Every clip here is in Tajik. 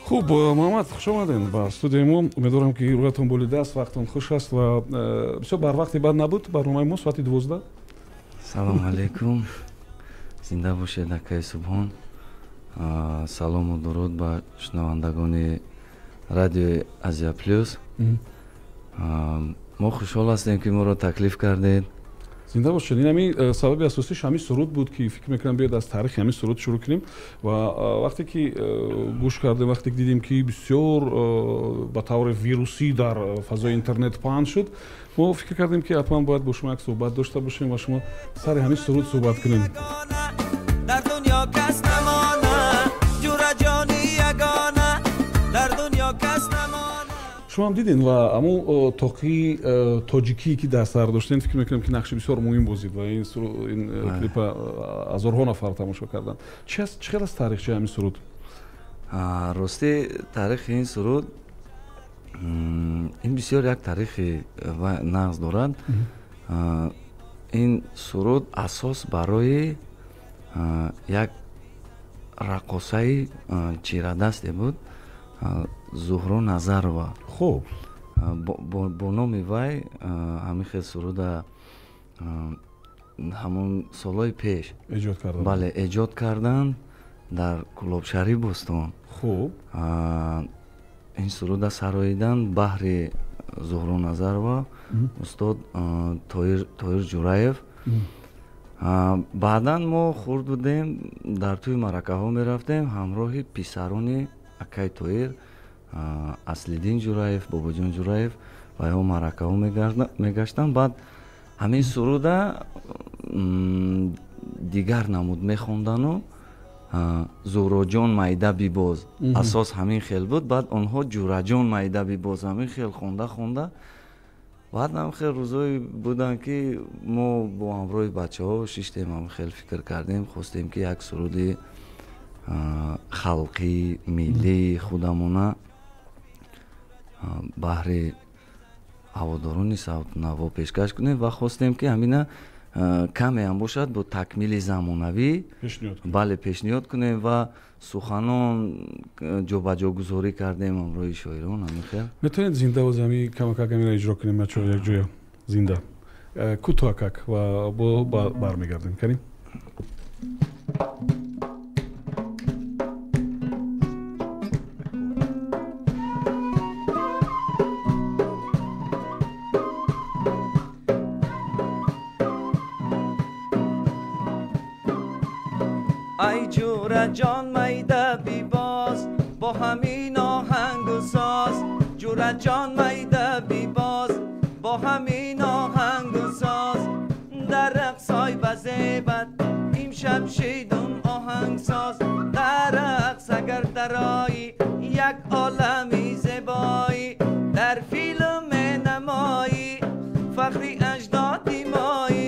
Хуб, Муҳаммад, хуш омадед ба студияи мо. Умедворам, ки рӯятон болида аст, вақтон хуш аст ва бисёр барвақти бад набуд барномаи мо, соати 12. Салому алайкум, зинда бошед, акаи Субҳон. Салому дуруд ба шунавандагони радиои Азия Плюс. Мо хушҳол ҳастем, ки моро таклиф кардед. Зинда бошед. Ин ҳамин сабаби асосиш ҳамин суруд буд, ки фикр мекунам, биёед аз таърихи ҳамин суруд шурӯъ кунем. Ва вақте ки гӯш кардем, вақте ки дидем, ки бисёр ба таври вирусӣ дар фазои интернет паҳн шуд, мо фикр кардем, ки ҳатман бояд бо шумо як суҳбат дошта бошем ва шумо сари ҳамин суруд суҳбат кунем. Дар дунё кас намона, ҷураҷони ягона, дар дунё кас намона. Шумо ҳам дидем ва ҳамун тоқии тоҷикие, ки дар сар доштем, фикр мекунам, ки нақши бисёр муҳим бозид ва ин клипа ҳазорҳо нафар тамошо карданд. Чи аст, чӣ хел аст таърихчаи ҳамин суруд? Ростӣ, таърихи ин суруд ин бисёр як таърихи нағз дорад. Ин суруд асос барои як раққосаи чирадасте буд, Зуҳро Назарова. Бо номи вай ҳамин хел суруда ҳамон солҳои пеш эҷод карданд. Бале, эҷод карданд дар Кӯлобшаҳри Бӯстон. Ин суруда сароидан баҳри Зуҳро Назарова устод Тоир Ҷураев. Баъдан мо хурд будем, дар тӯи маъракаҳо мерафтем ҳамроҳи писарони акаи Тоир, Аслиддин Ҷураев, Бобоҷон Ҷураев, ва ё маъракаҳо мегаштанд. Баъд ҳамин суруда дигар намуд мехондану Зуҳроҷон майда бибоз, асос ҳамин хел буд. Баъд онҳо Ҷураҷон майда бибоз ҳамин хел хонда хонда. Баъд ҳам хел рӯзое буданд, ки мо бо ҳамроҳи бачаҳо шиштем, ҳам хел фикр кардем, хостем, ки як суруди халқӣ, миллии худамона баҳри ҳаводорони савтунаво пешкаш кунем ва хостем, ки ҳамина каме ҳам бошад, бо такмили замонавӣ, бале, пешниҳод кунем ва суханон ҷобаҷогузорӣ кардем ҳамроҳи шоирон ҳамин хел. Метавонед зинда боз ҳами камакак ҳамина иҷро кунем, бачаҳо, якҷоя зинда, кӯтоҳакак, ва бо бармегардем. Канем. Ай ҷураҷон, майда бибоз бо ҳамин оҳангу соз, ҷураҷон, майда бибоз бо ҳамин оҳангу соз, дар рақсой ба зебат имшаб шидум оҳангсоз, дар рақс агар дароӣ, як олами зебоӣ дар филм менамоӣ, фахри аҷдоди моӣ.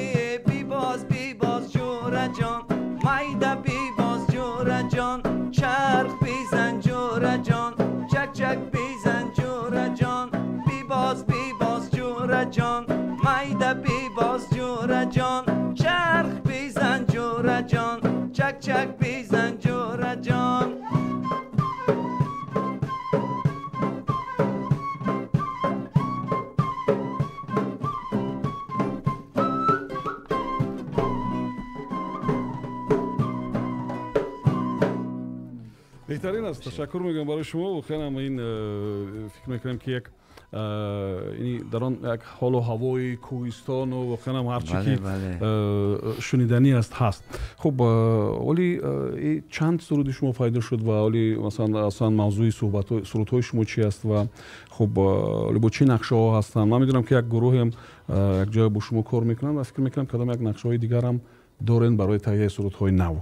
Бибоз, бибоз, ҷураҷон, майда бибоз, ҷураҷон, чарх бизан, ҷураҷон, чак-чак бизан, ҷураҷон, бибоз, бибоз, ҷураҷон, майда бибоз, ҷураҷон, чарх бизан, ҷураҷон, чак-чак бизан, ҷураҷон. Беҳтарин аст, ташаккур мегӯям барои шумо. Воқеан ҳам ин фикр мекунам, ки як дар он як ҳолу ҳавои кӯҳистону воқеан ҳам ҳарчи ки шуниданӣ аст, ҳаст. Хуб, оли чанд суруди шумо пайдо шуд ва оли масалан аслан мавзӯи сурудҳои шумо чи аст ва хуб, оли бо чӣ нақшаҳо ҳастанд? Ман медонам, ки як гурӯҳем якҷоя бо шумо кор мекунанд ва фикр мекунам, кадом як нақшаҳои дигарам дорен барои таҳияи сурудҳои нав.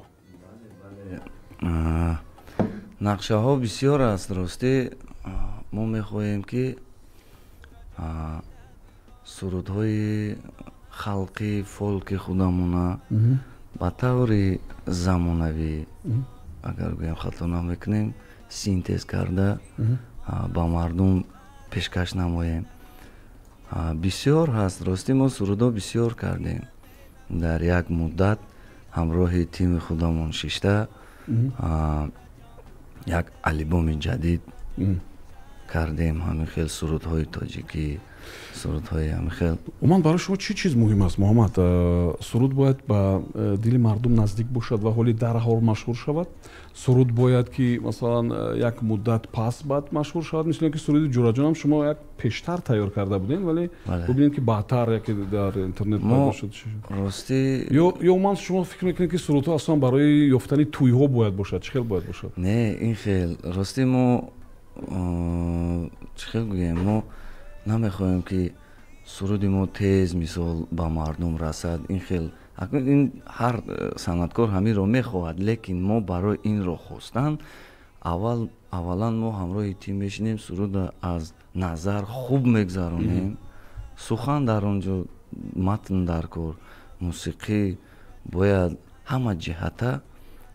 Нақшаҳо бисёр аст. Ростӣ, мо мехоҳем, ки сурудҳои халқи, фолки худамона ба таври замонавӣ, агар гӯям, хато намекунем, синтез карда ба мардум пешкаш намоем. Бисёр ҳаст. Ростӣ, мо сурудҳо бисёр кардем дар як муддат, ҳамроҳи тими худамон шишта. Як албоми ҷадид кардем, ҳамин хел сурудҳои тоҷикӣ, сурудҳои ҳамин хел. Умуман барои шумо чӣ чиз муҳим аст, Муҳаммад? Суруд бояд ба дили мардум наздик бошад ва ҳоли дарҳол машҳур шавад? Суруд бояд ки масалан як муддат пас баъд машҳур шавад, мисли ин ки суруди Ҷураҷонам шумо як пештар тайёр карда будед, вале бубинед ки баъдтар яке дар интернет пайдо шуд. Рости ё умуман шумо фикр мекунед ки сурудҳо аслан барои ёфтани тӯйҳо бояд бошад? Чӣ хел бояд бошад? Не, ин хел рости мо чӣ хел гӯем, мо намехоҳем ки суруди мо тез мисол ба мардум расад. Ин хел ин ҳар санъаткор ҳаминро мехоҳад, лекин мо барои инро хостан аввалан мо ҳамроҳи тим мешинем, сурудро аз назар хуб мегзаронем, сухан дар он ҷо, матн дар кор, мусиқӣ бояд ҳама ҷиҳата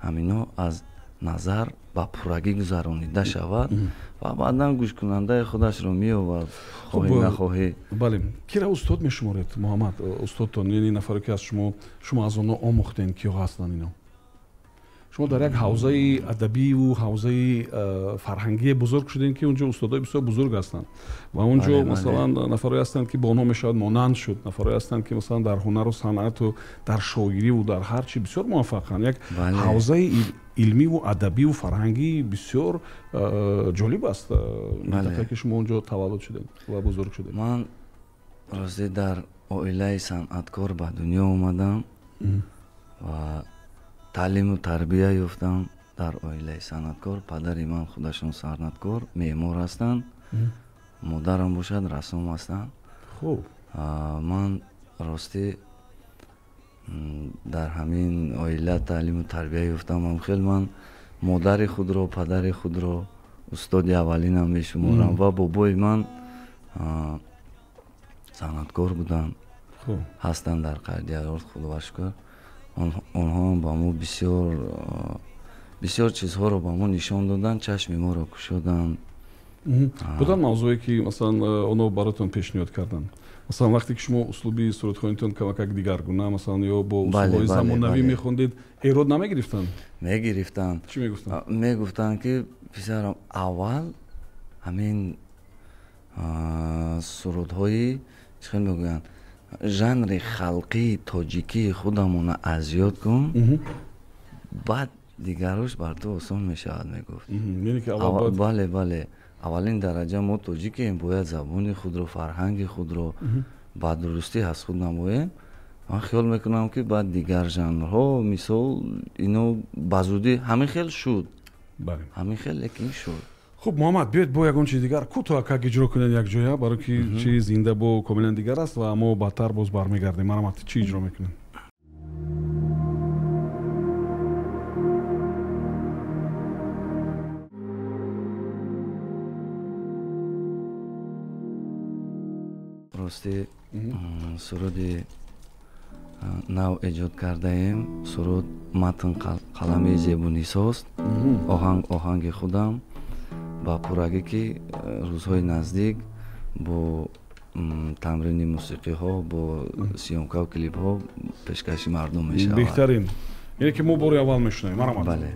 ҳамино аз назар ба пуррагӣ гузаронида шавад ва баъдан гӯшкунандаи худашро меёбад, хоҳӣ нахоҳӣ. Бале, киро устод мешуморед, Муҳаммад? Устодтон, яъне нафаре ки аз шумо аз онҳо омӯхтен, киҳо ҳастанд ино? Шумо дар як ҳавзаи адабиву ҳавзаи фарҳангие бузург шудем ки онҷо устодои бисёр бузург ҳастанд ва онҷо масалан нафарое ҳастанд ки бо онҳо мешавад монанд шуд, нафарое ҳастанд ки масалан дар ҳунару санъату дар шоириву дар ҳар чи бисёр муваффақанд. Як ҳавзаи илмиву адабиву фарҳангӣ бисёр ҷолиб аст, минтақае ки шумо онҷо таваллуд шудед ва бузург шудед. Ман рости дар оилаи санъаткор ба дунё омадам ва таълиму тарбия ёфтам дар оилаи санъаткор. Падари ман худашон санъаткор, меъмор ҳастанд, модарам бошад рассом ҳастанд. Ман ростӣ дар ҳамин оила таълиму тарбия ёфтам. Хел ман модари худро, падари худро устоди аввалинам мешуморам ва бобои ман санъаткор буданд, ҳастанд дар Қайдиарор, худо шукр. Онҳо ба мо бисёр чизҳоро ба мо нишон доданд, чашми моро кушоданд. Буданд мавзӯе ки масалан онҳо баротон пешниҳод карданд? Масалан вақте ки шумо услуби сурудхонитон камакак дигаргуна, масалан ё бо услубҳои замонавӣ мехондед, эрод намегирифтанд? Мегирифтанд. Чӣ мегуфтанд? Мегуфтанд ки писарам, аввал ҳамин сурудҳои чӣ хел мегӯянд, жанри халқии тоҷикии худамона аз ёд кун, баъд дигарош бар ту осон мешавад, мегуфт. Бале, бале, аввалин дараҷа мо тоҷикем, бояд забони худро, фарҳанги худро ба дурустӣ аз худ намоем. Ман хиёл мекунам ки баъд дигар жанрҳо мисол ино ба зудӣ ҳамин хел шуд, ҳамин хел лекин шуд. Хуб, Муҳаммад, биёед бо ягон чиз дигар кӯтоҳакак иҷро кунед якҷоя, барои ки чизи зинда бо комилан дигар аст ва мо баъдтар боз бармегардем. Марҳамат, чӣ иҷро мекунед? Рости суруди нав эҷод кардаем. Суруд матн қалами Зебунисост, оҳанг оҳанги худам, ба пуррагӣ ки рӯзҳои наздик бо тамрини мусиқиҳо, бо съёмкаву клипҳо пешкаши мардум мешавад. Беҳтарин, яъне ки мо бори аввал мешунавем. Марҳамат. Бале.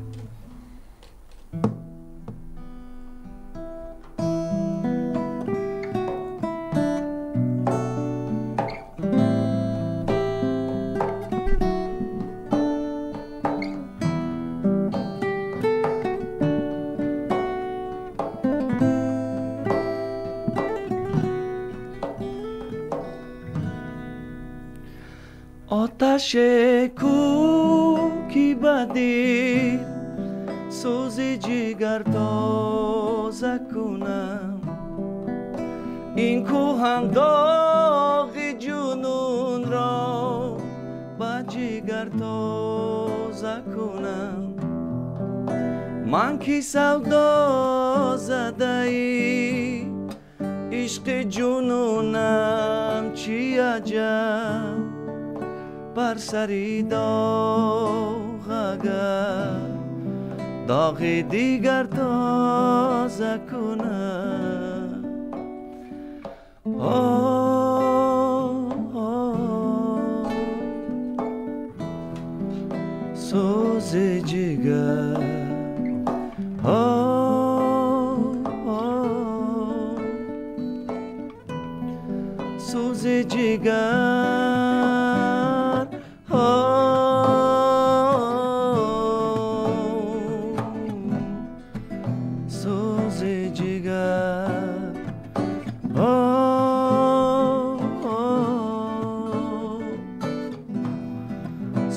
Оташе ку ки ба дил сӯзи ҷигар тоза кунам, ин кӯҳам доғи ҷунунро ба ҷигар тоза кунам. Ман ки савдо задаи ишқи ҷунунам, чӣ аҷаб бар сари доғ агар доғи дигар тоза кунам. Сӯзи ҷигар, Сӯзи ҷигар, сӯзи ҷигар,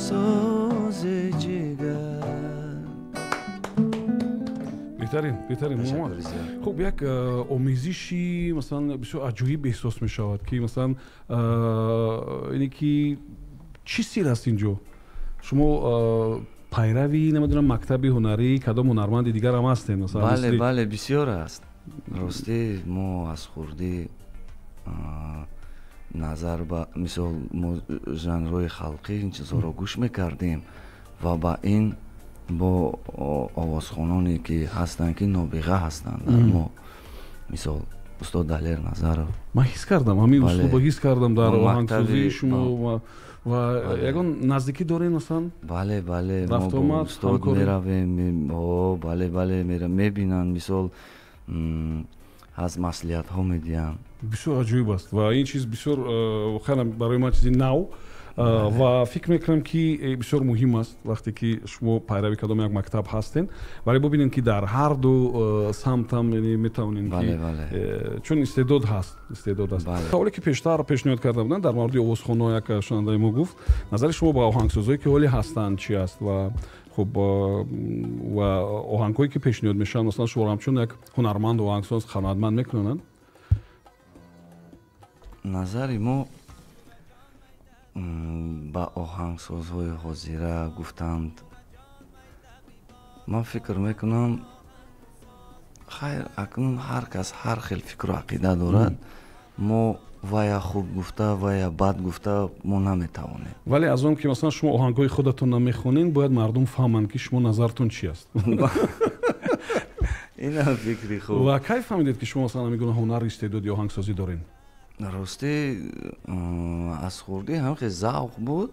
сӯзи ҷигар. Беҳтарин, беҳтарин, Муҳаммад. Хуб, як омезиши, масалан, бисёр аҷоиб эҳсос мешавад, ки масалан ине ки чӣ сир аст инҷо? Шумо пайрави, намедонам, мактаби ҳунарии кадом ҳунарманди дигарам ҳастед, масалан? Бале, бале, бисёр аст. Ростӣ, мо аз хурдӣ назар ба мисол мо жанрҳои халқӣ, ин чизҳоро гӯш мекардем ва ба ин бо овозхононе ки ҳастанд, ки нобиға ҳастанд дар мо, мисол устод Далер Назаров. Ман ҳис кардам ҳамин услубро, ҳис кардам дар оҳангсозии шумо. Ва ягон наздикӣ дорем, масалан? Бале, бале, мо бо устод меравем. Бале, бале, мебинанд, мисол, аз маслиҳатҳо медиҳанд. Бисёр аҷоиб аст ва ин чиз бисёр воқеан барои ман чизи нав ва фикр мекунам, ки бисёр муҳим аст, вақте ки шумо пайрави кадом як мактаб ҳастен, вале бубинем, ки дар ҳар ду самтам метавонем, ки чун истеъдод ҳаст, истеъдод аст. Саволе ки пештар пешниҳод карда буданд дар мавриди овозхонҳо, як шунавандаи мо гуфт: назари шумо ба оҳангсозое, ки ҳоле ҳастанд, чи аст ва хуб, ва оҳангҳое, ки пешниҳод мешаванд, масалан, шуморо ҳамчун як ҳунарманду оҳангсоз қаноатманд мекунанд? Назари мо ба оҳангсозҳои ҳозира гуфтанд, ман фикр мекунам, хайр, акнун ҳар кас ҳар хел фикру ақида дорад. Мо вая хуб гуфта, вая бад гуфта мо наметавонем. Вале аз он ки, масалан, шумо оҳангҳои худатон намехонед, бояд мардум фаҳманд, ки шумо назартон чи аст. Инам фикри хуб. Ва кай фаҳмидед, ки шумо, масалан, ҳамин гуна ҳунар, истеъдоди оҳангсозӣ доред? Ростӣ, аз хурдӣ ҳам хел завқ буд.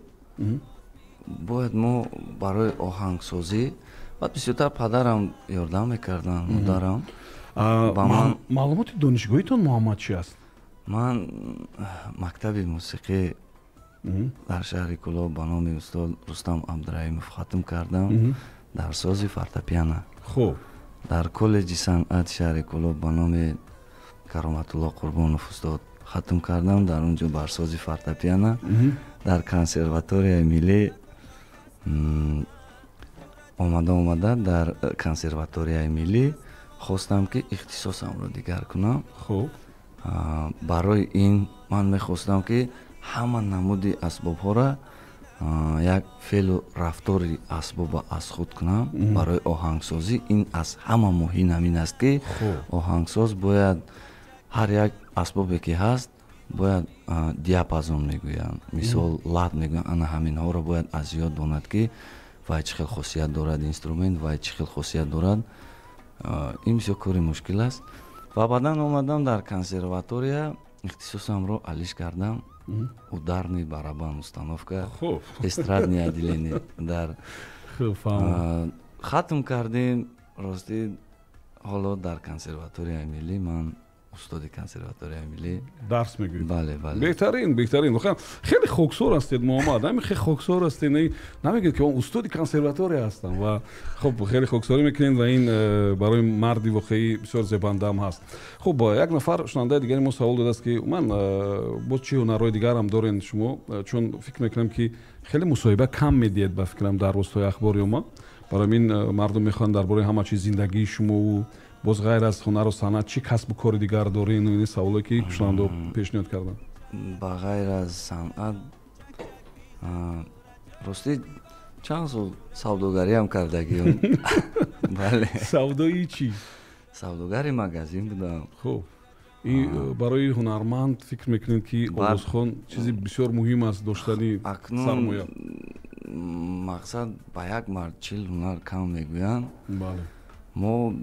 Бояд мо барои оҳангсозӣ баъд бисёртар падарам ёрдам мекарданд, модарам. Маълумоти донишгоҳитон, Муҳаммад, чи аст? Ман мактаби мусиқӣ дар шаҳри Кӯлоб ба номи устод Рустам Абдураҳимов хатм кардам дар сози фортепиано. Дар коллеҷи санъати шаҳри Кӯлоб ба номи Кароматулло Қурбонов устод хатм кардам, дар он ҷо бар сози фортепиано. Дар консерваторияи миллӣ омада омада, дар консерваторияи миллӣ хостам, ки ихтисосамро дигар кунам. Барои ин ман мехостам, ки ҳама намуди асбобҳоро, як феълу рафтори асбоба аз худ кунам. Барои оҳангсозӣ ин аз ҳама муҳим ҳамин аст, ки оҳангсоз бояд ҳар як асбобе ки ҳаст, бояд диапазон мегӯянд, мисол, лад мегӯянд, ана ҳаминҳоро бояд аз ёд донад, ки вай чӣ хел хосият дорад инструмент, вай чӣ хел хосият дорад. Ин бисёр кори мушкил аст. Ва баъдан омадам дар консерватория, ихтисосамро алиш кардам, ударный барабан установка, эстрадный отделение дар хатм кардем. Ростӣ, ҳоло дар консерваторияи миллӣ ман устоди консерваторияи миллӣ. Дарс мегӯед? Бале, бале. Беҳтарин, беҳтарин. Воқеан хеле хоксор ҳастед, Муҳаммад, ҳамин хеле хоксор ҳастед, намегӯед, ки ман устоди консерватория ҳастам. Ва хуб, хеле хоксорӣ мекунед ва ин барои марди воқеӣ бисёр зебандаам ҳаст. Хуб, як нафар шунавандаи дигари мо савол додааст, ки ман боз чӣ ҳунарҳои дигарам дорен шумо, чун фикр мекунам, ки хеле мусоҳиба кам медиҳед, ба фикрам, дар воситаҳои ахбори омма. Барои ҳамин мардум мехоҳанд дар бораи ҳама чиз, зиндагии шумову боз ғайр аз ҳунару санъат чӣ касбу кори дигар дорен. Ин саволе, ки шунавандао пешниҳод карданд. Ба ғайр аз санъат, ростӣ, чанд сол савдогариам кардагиам, бале. Савдои чӣ? Савдогари магазин будам. Хуб, барои ҳунарманд фикр мекунед, ки овозхон чизи бисёр муҳим аст доштани сармоя? Мақсад, ба як мард 40 ҳунар кам мегӯянд. Мо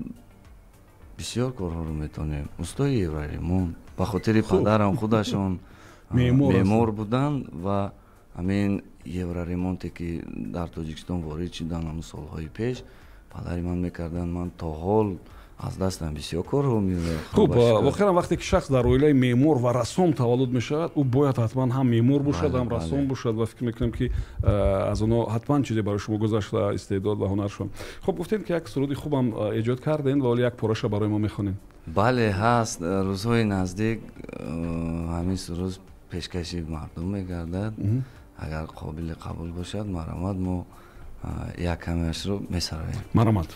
бисёр корҳоро метавонем. Устои евроремонт, ба хотири падарам худашон меъмор буданд ва ҳамин евроремонте, ки дар Тоҷикистон ворид шуданд ҳамун солҳои пеш, падари ман мекарданд. Ман то ҳол Аз дастам бисёр корҳо меояд. Хуб, воқеан вақте ки шахс дар оилаи меъмор ва рассом таваллуд мешавад, ӯ бояд ҳатман ҳам меъмор бошад, ҳам рассом бошад ва фикр мекунам ки аз онҳо ҳатман чизе барои шумо гузашта, истеъдод ва ҳунаршон. Хуб, гуфтем ки як суруди хубам эҷод кардем ва ҳоло як пораша барои мо мехонем. Бале, ҳаст. Рӯзҳои наздик ҳамин суруд пешкаши мардум мегардад. Агар қобили қабул бошад, марҳамат, мо як камеашро месароем. Марҳамат.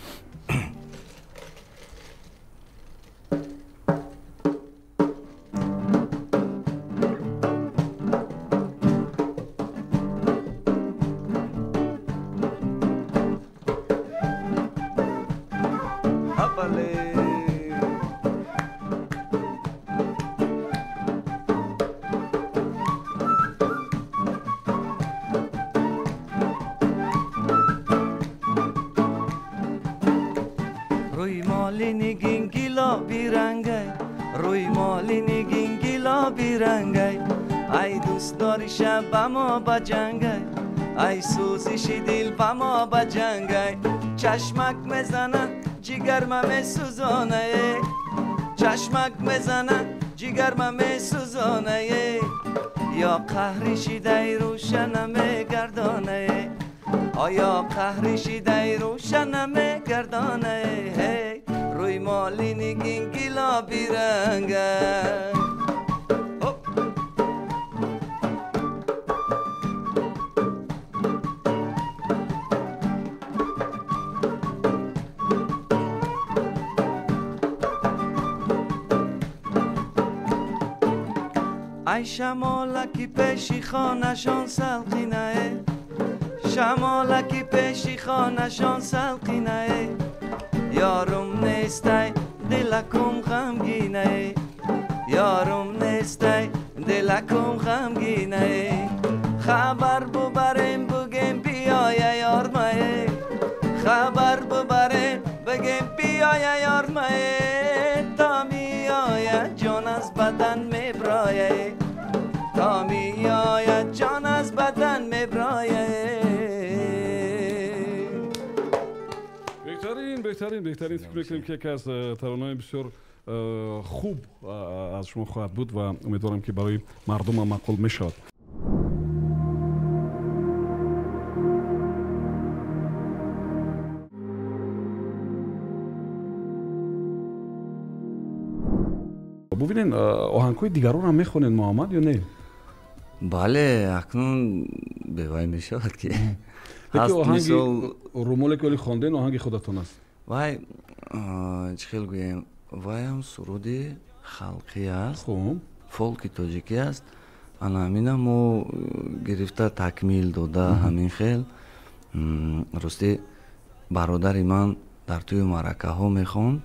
Ай сӯзиши дил ба мо ба ҷангай, чашмак мезана ҷигарма месӯзонае, чашмак мезана ҷигарма месӯзонае, ё қаҳри шидаи рӯшана мегардонае, оё қаҳри шидаи рӯшана мегардонае, рӯи моли нигин гило бирангай. Ай шамолаки пеши хонашон салқинае, шамолаки пеши хонашон салқинае, ёрум нестай дилакум ғамгинае, ёрум нестай дилакум ғамгинае, хабар бубарем бугем биёя ёрмае, хабар бубарем бугем биёя ёрмае, то миёяд ҷон аз бадан меброяе, то меояд ҷон аз бадан меброяе. Беҳтарин, беҳтарин, беҳтарин. Фикр мекунем ки яке аз таронаҳои бисёр хуб аз шумо хоҳад буд ва умедворам ки барои мардумам маъқул мешавад. Бубинед, оҳангҳои дигаронам мехонед, Муҳаммад, ё не? Бале, акнун бевай мешавад ки оҳанги румоле ки оли хонден оҳанги худатон аст. Вай чӣ хел гӯем, вайам суруди халқӣ аст, фолки тоҷикӣ аст. Ана ҳамина мо гирифта такмил дода ҳамин хел. Ростӣ бародари ман дар тӯи маъракаҳо мехонд.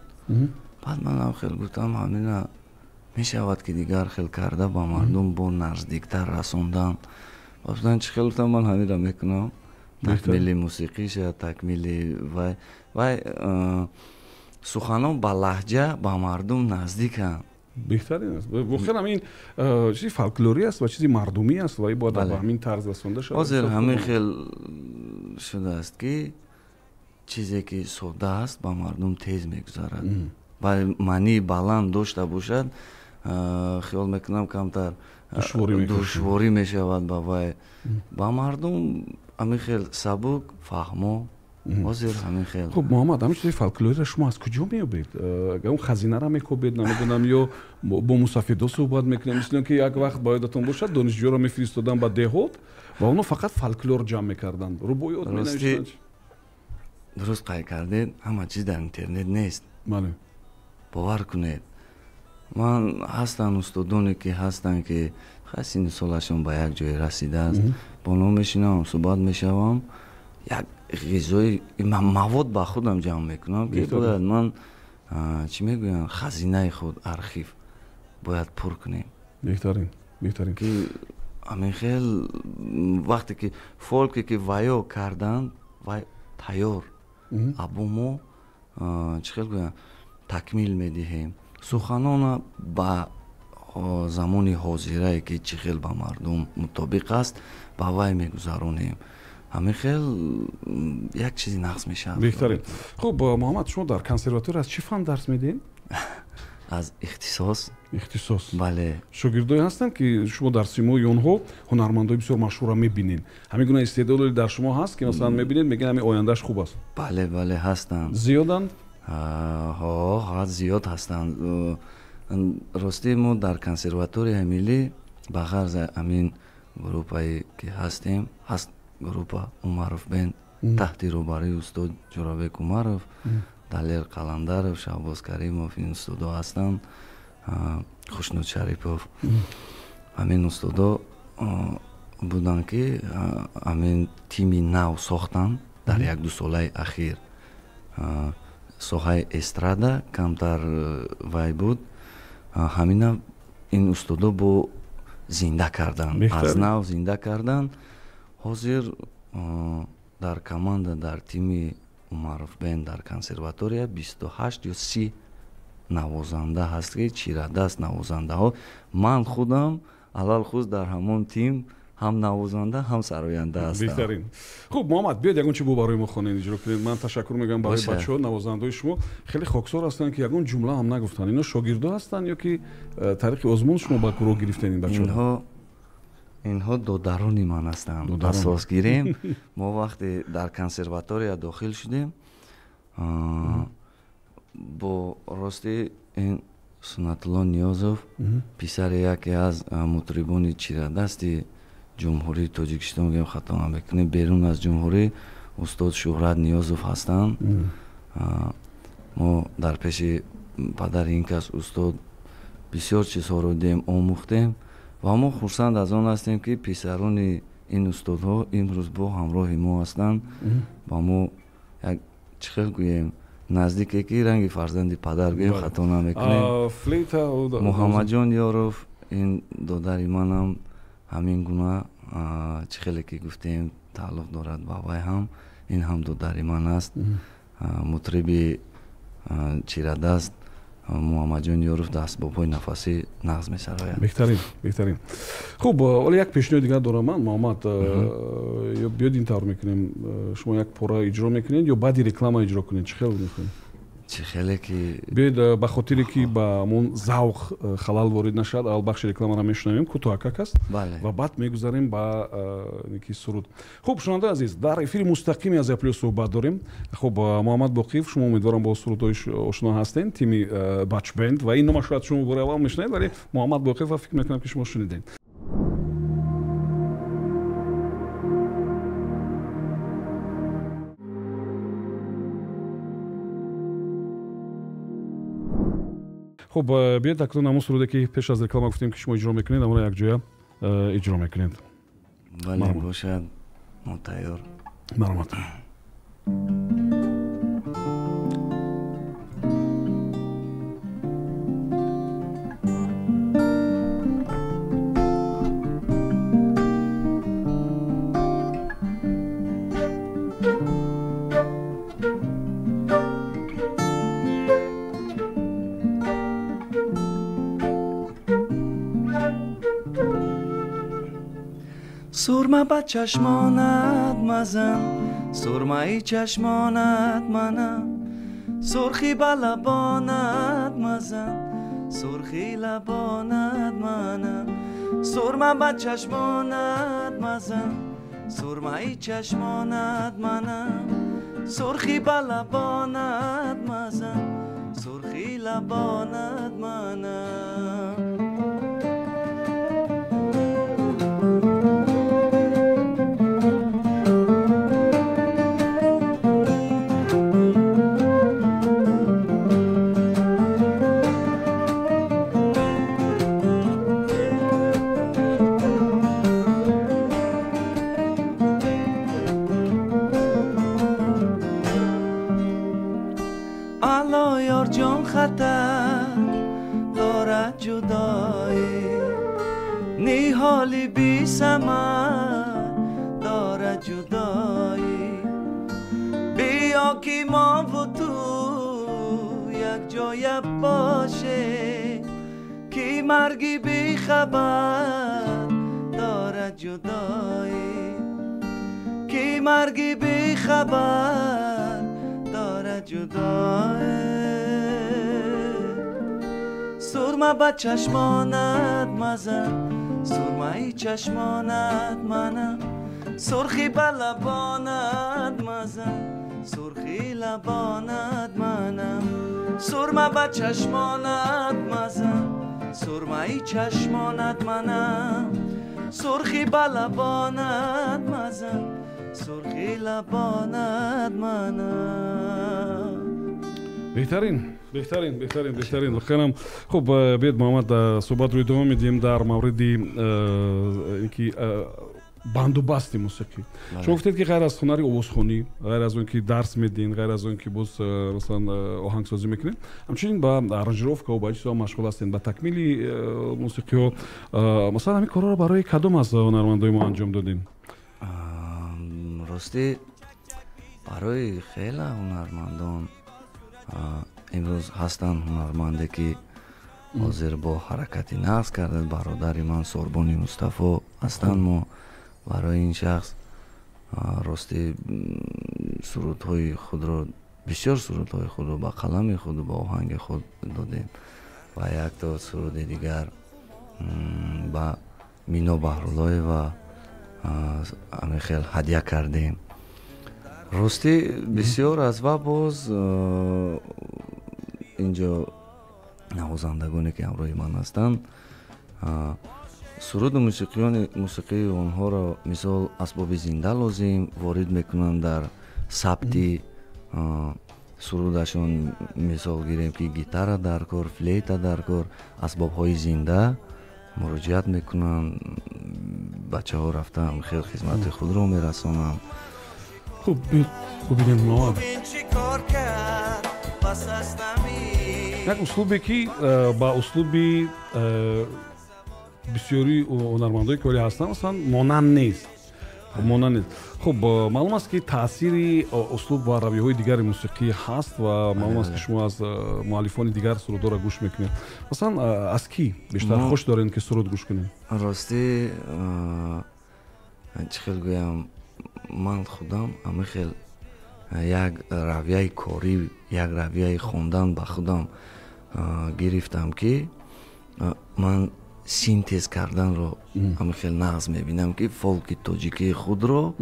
Баъд манам хел гуфтам ҳамина мешавад ки дигар хел карда ба мардум бо наздиктар расондан. Гуфтан чӣ хел, гуфтам ман ҳаминро мекунам, такмили мусиқиша, такмили вай вай суханон ба лаҳҷа ба мардум наздиканд. Беҳтарин аст. Воқеан ҳамин чизи фолклорӣ аст ва чизи мардумӣ аст ва бояд ба ҳамин тарз расонда шавад. Ҳозир ҳамин хел шудааст ки чизе ки сода аст ба мардум тез мегузарад ва маънии баланд дошта бошад, хиёл мекунам камтар душворӣ мешавад ба вай. Ба мардум ҳамин хел сабук, фаҳмо. Ҳозир ҳамин хел. Хуб, Муҳаммад, ҳамин чизи фолклориро шумо аз куҷо меёбед? Он хазинаро мекобед, намедонам, ё бо мусафидо суҳбат мекунед? Мисли он ки як вақт ба ёдатон бошад, донишҷӯро мефиристоданд ба деҳот ва онҳо фақат фолклор ҷамъ мекарданд, рубоёт менавиштанд. Дуруст қайд кардед, ҳама чиз дар интернет нест. Бале. Бовар кунед, ман ҳастанд устодоне ки ҳастанд ки синну солашон ба як ҷое расидааст, бо онҳо мешинам, суҳбат мешавам, як ғизои мавод ба худам ҷамъ мекунам ки бояд ман чӣ мегӯянд, хазинаи худ, архив бояд пур кунем. Беҳтарин, беҳтарин. Ки ҳамин хел вақте ки фолке ки ваё карданд, вай тайёр, або мо чӣ хел гӯянд, такмил медиҳем суханона ба замони ҳозирае ки чӣ хел ба мардум мутобиқ аст, ба вай мегузаронем. Ҳамин хел як чизи нақс мешавад. Беҳтарин. Хуб, Муҳаммад, шумо дар консерватория аз чӣ фан дарс медиҳед? Аз ихтисос. Ихтисос. Бале. Шогирдое ҳастанд, ки шумо дар симои онҳо ҳунармандои бисёр машҳурро мебинед. Ҳамин гуна истеъдодое дар шумо ҳаст, ки масалан мебинед, мегӯед ҳамин ояндааш хуб аст? Бале, бале, ҳастанд. Зиёданд? Ҳо, зиёд ҳастанд. Ростӣ мо дар консерваторияи миллӣ ба ғарз ҳамин группае ки ҳастем, ҳаст группа Умаров бенд таҳти роҳбарии устод Ҷӯрабек Умаров, Далер Қаландаров, Шаҳбоз Каримов, ин устодо ҳастанд, Хушнуд Шарипов. Ҳамин устодо буданд, ки ҳамин тими нав сохтанд дар як-ду солаи ахир. Соҳаи эстрада камтар вай буд, ҳамина ин устодо бо зинда карданд, аз нав зинда карданд. Ҳозир дар команда, дар тими Умаров бенд дар консерватория 28 ё 30 навозанда ҳаст, ки чирадаст навозандаҳо. Ман худам алалхус дар ҳамон тим ҳам навозанда, ҳам сароянда ҳастам. Беҳтарин. Хуб, Муҳаммад, биёед ягон чи бо барои мо хонед, иҷро кунед. Ман ташаккур мегӯям барои бачаҳо, навозандаҳои шумо хеле хоксор ҳастанд, ки ягон ҷумла ҳам нагуфтанд. Ино шогирдо ҳастанд ё ки тариқи озмун шумо ба гурӯҳ гирифтед ин бачаҳоро? Инҳо додарони ман ҳастанд. Асос гирем, мо вақте дар консерватория дохил шудем, бо рости ин Сунатулло Ниёзов, писари яке аз мутрибони чирадасти Ҷумҳурии Тоҷикистон, гӯем хато намекунем, берун аз ҷумҳурӣ устод Шӯҳрат Ниёзов ҳастанд. Мо дар пеши падари ин кас устод бисёр чизҳоро дидем, омӯхтем ва мо хурсанд аз он ҳастем, ки писарони ин устодҳо имрӯз бо ҳамроҳи мо ҳастанд ва мо як чӣ хел гӯем, наздике ки ранги фарзанди падар гӯем хато намекунем. Муҳаммадҷон Ёров, ин додари манам ҳамин гуна чӣ хеле ки гуфтем тааллуқ дорад ба вай ҳам, ин ҳам додари ман аст, мутриби чирадаст Муҳаммадҷон Ёров дар асбобҳои нафасӣ нағз месарояд. Беҳтарин, беҳтарин. Хуб, ҳоло як пешниҳоди дигар дорам ман, Муҳаммад, ё биёд ин тавр мекунем, шумо як пора иҷро мекунед ё баъди реклама иҷро кунед, чӣ хел мекунед? Чӣ хеле ки биёед, ба хотире ки ба ҳамон завқ халал ворид нашавад, аввал бахши рекламаро мешунавем, кӯтоҳакак аст, ва баъд мегузарем ба ки суруд. Хуб, шунавандаи азиз, дар эфири мустақими Азия Плюс суҳбат дорем. Хуб, Муҳаммад Боқиев, шумо умедворам бо сурудҳои ошно ҳастед, тими Бачбенд, ва ин нома шояд шумо бори аввал мешунавед, вале Муҳаммад Боқиев фикр мекунам, ки шумо шунидед. Хуб, биёед акнун ҳамон суруде, ки пеш аз реклама гуфтем, ки шумо иҷро мекунед, ҳамонро якҷоя иҷро мекунед. Бале, бошад, мо тайёр. Марҳамат. Сурма ба чашмонат мазан, сурмаи чашмонат манам, сурхи ба лабонат мазан, сурхи лабонат манам, сурма ба чашмонат мазан, сурмаи чашмонат манам, сурхи ба лабонат мазан, сурхи лабонат манам. Ниҳоли бисамар дорад ҷудоӣ, биё ки мову ту якҷоя бошем, ки марги бихабар дорад ҷудоӣ, Ки марги бехабар дорад ҷудое. Сурма ба чашмонат мазан, сурмаи чашмонат манам, сурхи ба лабонат мазан, сурхи лабонат манам. Сурма ба чашмонат мазан, сурмаи чашмонат манам, сурхи ба лабонат мазан, сурхи лабонат манам. Беҳтарин, беҳтарин, беҳтарин, беҳтарин. Воқеан хуб. Биёед, Муҳаммад, суҳбатро идома медиҳем дар мавриди ин ки бандубасти мусиқӣ. Шумо гуфтед, ки ғайр аз ҳунари овозхонӣ, ғайр аз он ки дарс медиҳед, ғайр аз он ки боз масалан оҳангсозӣ мекунед, ҳамчунин ба аранжировкаву ба чизҳо машғул ҳастед, ба такмили мусиқиҳо. Масалан, ҳамин корҳоро барои кадом аз ҳунармандои мо анҷом додем? Ростӣ, барои хеле ҳунармандон. Имрӯз ҳастанд ҳунарманде, ки ҳозир бо ҳаракати нағз карда, бародари ман Сорбони Мустафо ҳастанд. Мо барои ин шахс, ростӣ, сурудҳои худро, бисёр сурудҳои худро ба қалами худу ба оҳанги худ додем ва якто суруди дигар ба Мино Баҳруллоева ҳамин хел ҳадя кардем. Ростӣ, бисёр аст. Ва боз инҷо навозандагоне, ки ҳамроҳи ман ҳастанд, суруду мусиқии онҳоро, мисол, асбоби зинда лозим, ворид мекунанд дар сабти сурудашон. Мисол гирем, ки гитара дар кор, флейта дар кор, асбобҳои зинда муроҷиат мекунанд, бачаҳо рафта хел хизмати худро мерасонанд. Хуб, бубинем, Муҳаммад, як услубе, ки ба услуби бисёри ҳунармандое, ки ҳоле ҳастанд, масалан, монанд нест, монанд нест. Хуб, маълум аст, ки таъсири услуб ва равияҳои дигари мусиқӣ ҳаст ва маълум аст, ки шумо аз муаллифони дигар сурудҳоро гӯш мекунед. Масалан, аз кӣ бештар хуш доред, ки суруд гӯш кунед? Ростӣ, чӣ хел гӯям, ман худам ҳамин хел як равияи корӣ, як равияи хондан ба худам гирифтам, ки ман синтез карданро ҳамин хел нағз мебинам, ки фолки тоҷикии худро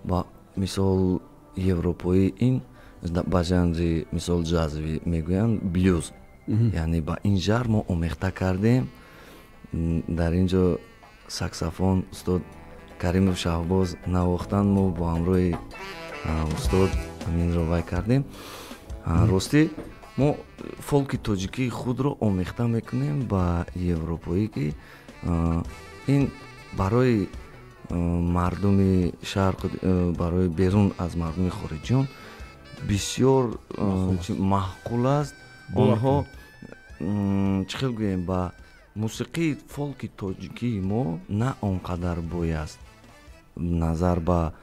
ба мисол европоӣ, ин ба жанри, мисол, ҷазви мегӯянд, блюз, яъне ба ин жанр мо омехта кардем. Дар ин ҷо саксофон устод Каримов Шаҳбоз навохтанд, мо бо ҳамроҳи устод ҳаминро вай кардем. Ростӣ, мо фолки тоҷикии худро омехта мекунем ба европоӣ, ки ин барои мардуми шарқ, барои берун аз мардуми хориҷиён бисёр маъқул аст. Онҳо, чӣ хел гӯем, ба мусиқии фолки тоҷикии мо на он қадар бой аст назар ба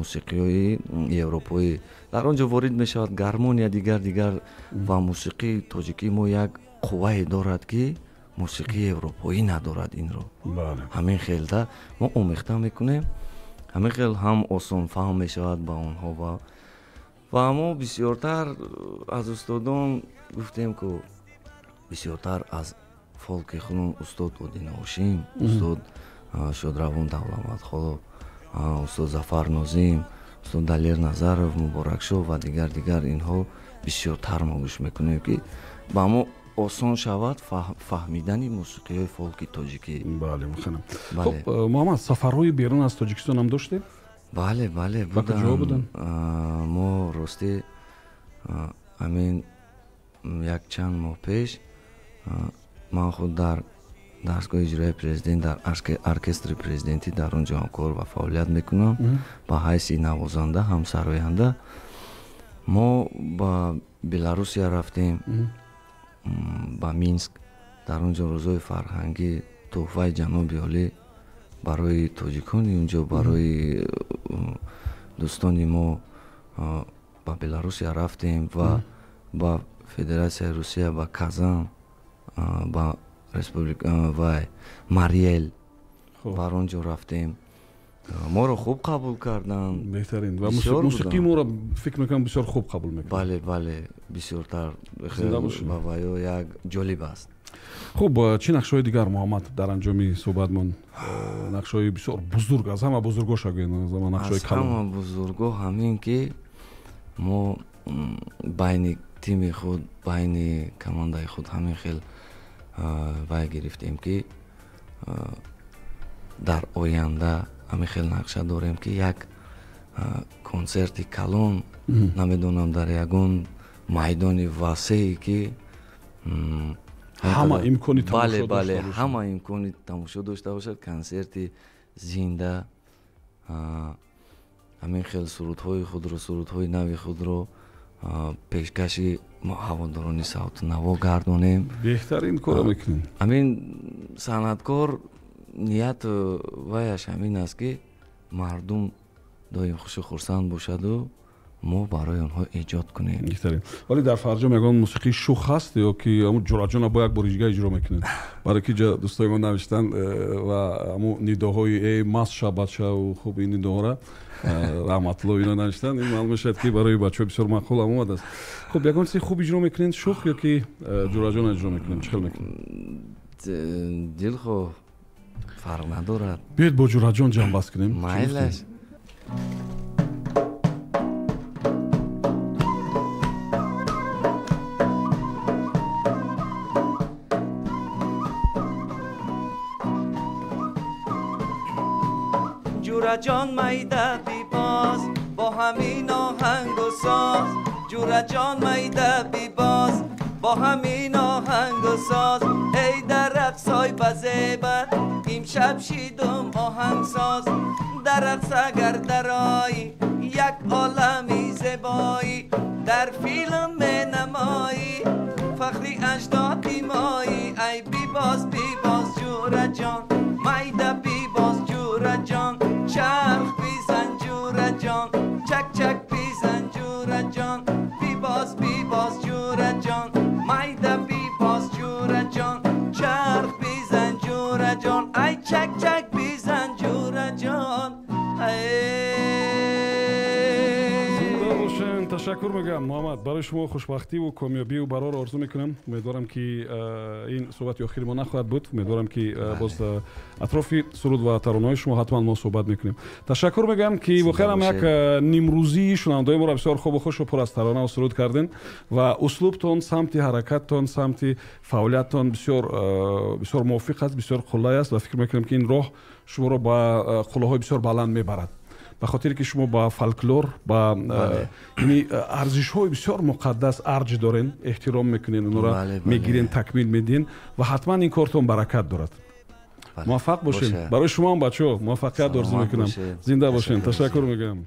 мусиқиҳои европоӣ. Дар он ҷо ворид мешавад гармония, дигар дигар, ва мусиқии тоҷикии мо як қуввае дорад, ки мусиқии европоӣ надорад инро. Ҳамин хелда мо омехта мекунем, ҳамин хел ҳам осонфаҳм мешавад ба онҳо. Ва мо бисёртар аз устодон гуфтем, ку бисёртар аз фолки худон, устод Одина Ҳошим, устод Шодравон Давлатмадхолов, устод Зафар Нозим, устод Далер Назаров, Муборакшоҳ ва дигар дигар, инҳо бисёртар мо гӯш мекунем, ки ба мо осон шавад фаҳмидани мусиқиҳои фолки тоҷикӣ. Бале, муханам. Хуб, Муҳаммад, сафарҳои берун аз Тоҷикистон ҳам доштед? Бале, бале. Ба куҷо буданд? Мо, ростӣ, ҳамин як чанд моҳ пеш ман худ дар Дастгоҳи иҷроияи президент, дар оркестри президентӣ, дар он ҷо ҳам кор ва фаъолият мекунам ба ҳайси навозанда, ҳам сароянда. Мо ба Беларусия рафтем, ба Минск. Дар он ҷо рӯзҳои фарҳангӣ, тӯҳфаи ҷаноби олӣ барои тоҷикони он ҷо, барои дӯстони мо, ба Беларусия рафтем ва ба Федератсияи Русия, ба Казан, ба республика вай, Марий Эл, бар он ҷо рафтем. Моро хуб қабул карданд. Беҳтарин. Ва мусиқии моро фикр мекунам бисёр хуб қабул мекунанд. Бале, бале, бисёртар ба ваё як ҷолиб аст. Хуб, чӣ нақшҳои дигар, Муҳаммад, дар анҷоми суҳбатмон? Нақшҳои бисёр бузург, аз ҳама бузургоша гӯед, аз ҳама нақшҳои калон. Аз ҳама бузурго ҳамин ки мо байни тими худ, байни командаи худ ҳамин хел вай гирифтем ки дар оянда ҳамин хел нақша дорем ки як консерти калон, намедонам, дар ягон майдони васее ки ҳама имкони тамошо дошта бошад. Ҳама имкони тамошо дошта бошад, консерти зинда, ҳамин хел сурудҳои худро, сурудҳои нави худро пешкаши ҳаводорони савту наво гардонем. Беҳтарин корро мекунем. Ҳамин санъаткор нияту ваяш ҳамин аст ки мардум доим хушу хурсанд бошаду мо барои онҳо эҷод кунем. Беҳтарин. Вале дар фарҷом ягон мусиқии шух ҳаст ё ки ҳамун Ҷураҷона бо як бори дига иҷро мекунед? Барои ки ҷа дӯстои мо навиштанд ва ҳамун нидоҳои эй маст ша бача, хуб ин нидоҳора раҳматулло ино навиштанд. Ин маълум мешавад ки барои бачаҳо бисёр маъқул ҳам омадааст. Хуб, ягон чизи хуб иҷро мекунед шух ё ки Ҷураҷона иҷро мекунед? Чӣ хел мекунед? Дилхоҳ, фарқ надорад. Биёед бо Ҷураҷон ҷамъбаст кунем. Майлаш. Ҷураҷон майда бибоз бо ҳамин оҳангу соз, Ҷураҷон майда бибоз бо ҳамин оҳангу соз, эй дар рақсой базебат имшаб шидум оҳангсоз, дар рақс агар дароӣ як олами зебоӣ, дар филм менамоӣ фахри аҷдоди моӣ, ай бибоз бибоз Ҷураҷон, майда бибоз Ҷураҷон, чарх бизан Ҷураҷон, чак-чак бизан Ҷураҷон, бибоз бибоз Ҷураҷон, майда бибоз Ҷураҷон, чарх бизан Ҷураҷон, ай чак-чак бизан Ҷураҷон. Ташаккур мегӯям, Муҳаммад, барои шумо хушбахтиву комёбиву барорро орзу мекунам. Умедворам ки ин суҳбати охири мо нахоҳад буд. Умедворам ки боз атрофи суруд ва таронаҳои шумо ҳатман мо суҳбат мекунем. Ташаккур мегӯям ки воқеан ҳам як нимрӯзии шунавандаҳои моро бисёр хубу хушу пур аз таронаву суруд кардем ва услубтон, самти ҳаракаттон, самти фаъолияттон бисёр бисёр мувофиқ аст, бисёр қуллай аст ва фикр мекунам ки ин роҳ шуморо ба қуллаҳои бисёр баланд мебарад. Ба хотире ки шумо ба фолклор, ба арзишҳои бисёр муқаддас арҷ дорен, эҳтиром мекунен, онро мегирен, такмил медиҳен ва ҳатман ин кортон баракат дорад. Муваффақ бошед. Барои шумо ҳам бачаҳо муваффақият орзу мекунам. Зинда бошед. Ташаккур мегӯям.